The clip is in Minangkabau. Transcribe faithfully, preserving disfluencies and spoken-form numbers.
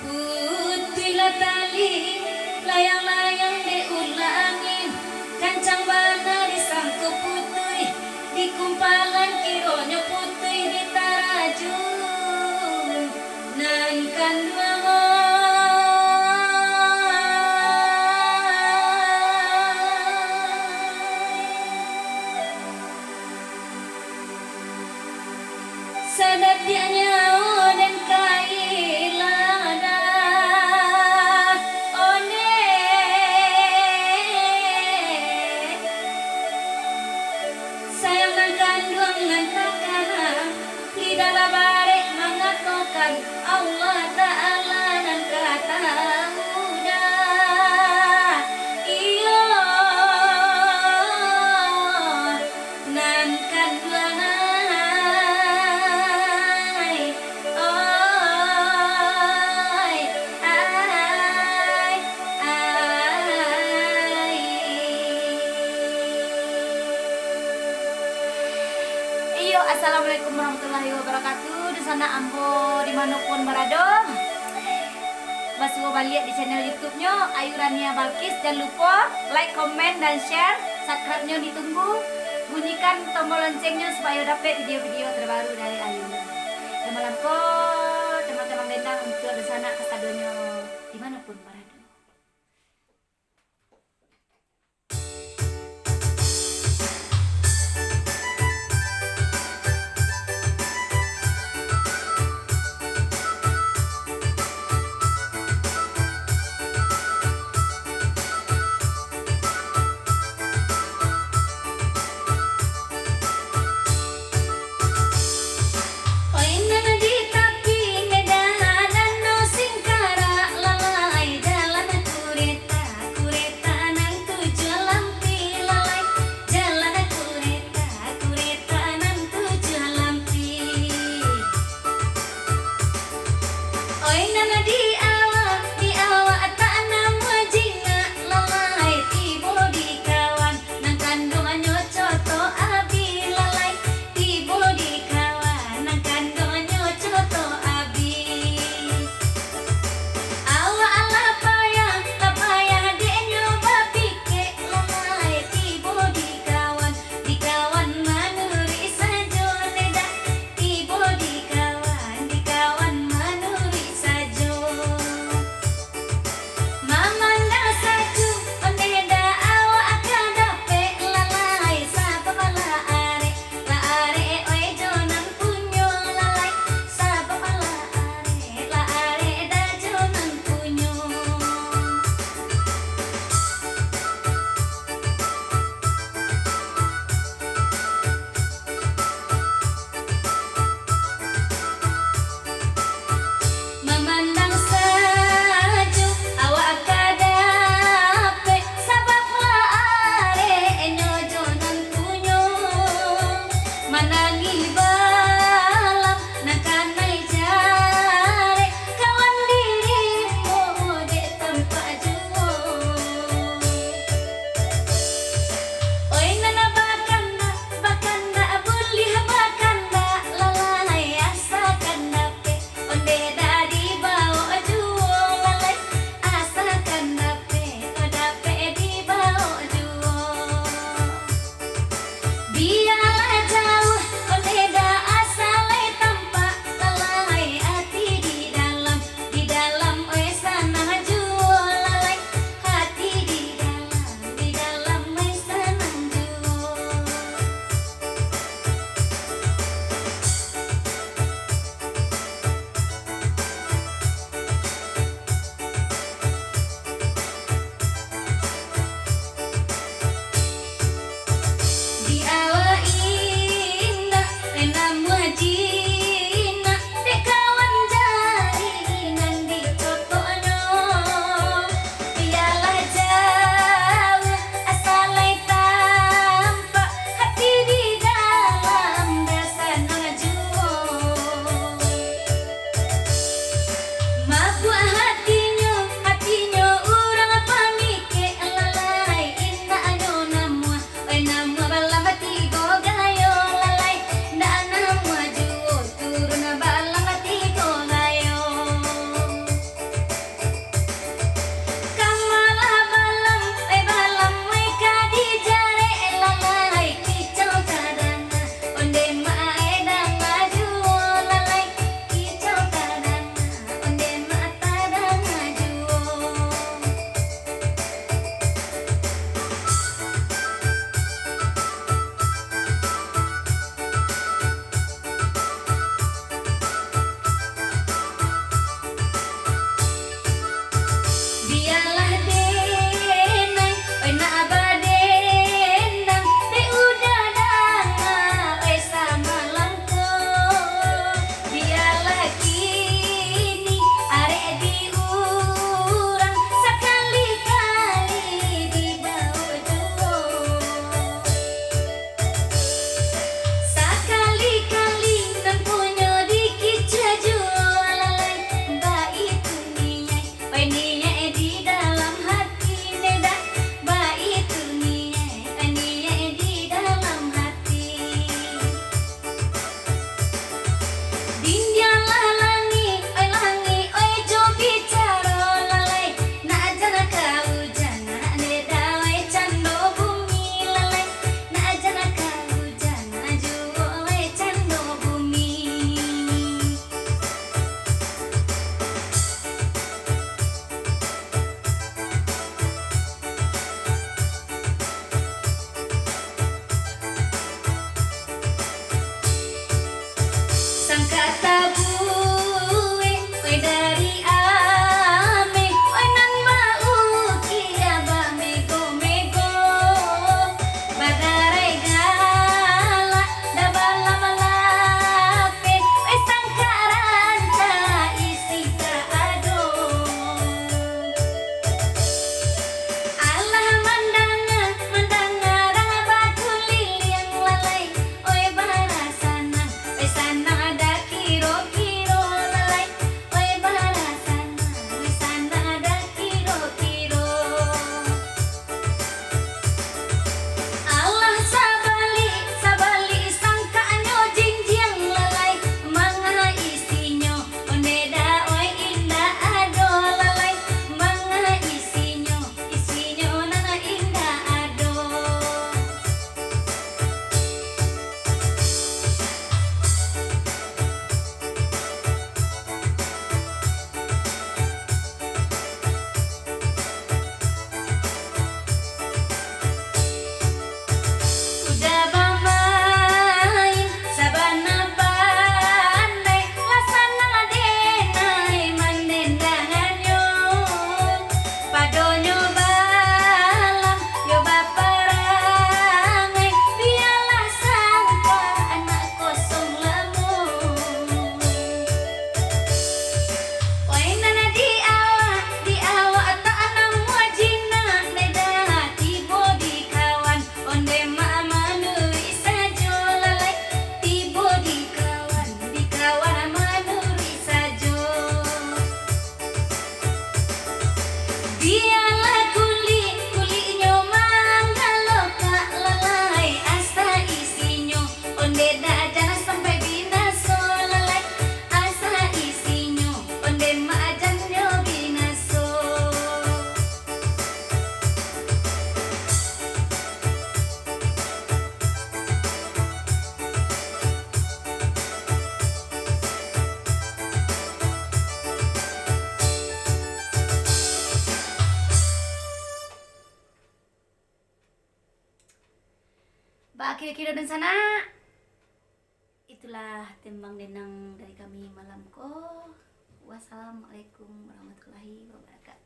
Putuihlah tali, layang-layang dek ulah angin, kancang bana disangko putuih, di kumpalan kironyo putuih di tarajun nan kanduang. Sadatiak nyawo den ka ilang dah, ondeh. Sayang nan kanduang nan takana, lidah lah barek mangatokan, Allah Ta'ala nan ka tahu dah. Iyo, nan kanduang ai, oi, ai, ai. Iyo, assalamualaikum warahmatullahi wabarakatuh. Dunsanak ambo di mano pun barado. Basuo baliak di channel YouTube-nyo Ayu Rania Balkis. Jan lupo like, komen, dan share. Subscribe-nyo ditunggu. Bunyikan tombol lonceng-nyo supayo dapek video-video terbaru dari Ayu. Jan malam ko, tembang-tembang dendang untuak dunsanak kasadonyo di mano pun barado. Oi nan di tapi medan, nan no singkarak lalai, jalan kureta, kureta nan tujuah lampi lalai, jalan kureta, kureta nan tujuah lampi. Oi nan di awak, di awak tak namuah jinak lalai, tibo di kawan, nan kanduangnyo coto abih lalai, tibo di kawan, nan kanduangnyo coto abih. Awak lah payah, lah payah dek nyo bapikek lalai, tibo di kawan, di kawan manuruik sajo neda, tibo di kawan, di kawan manuruik sajo. Pakiro-kiro dunsanak. Itulah tembang denang dari kami malam ko. Wassalamualaikum warahmatullahi wabarakatuh.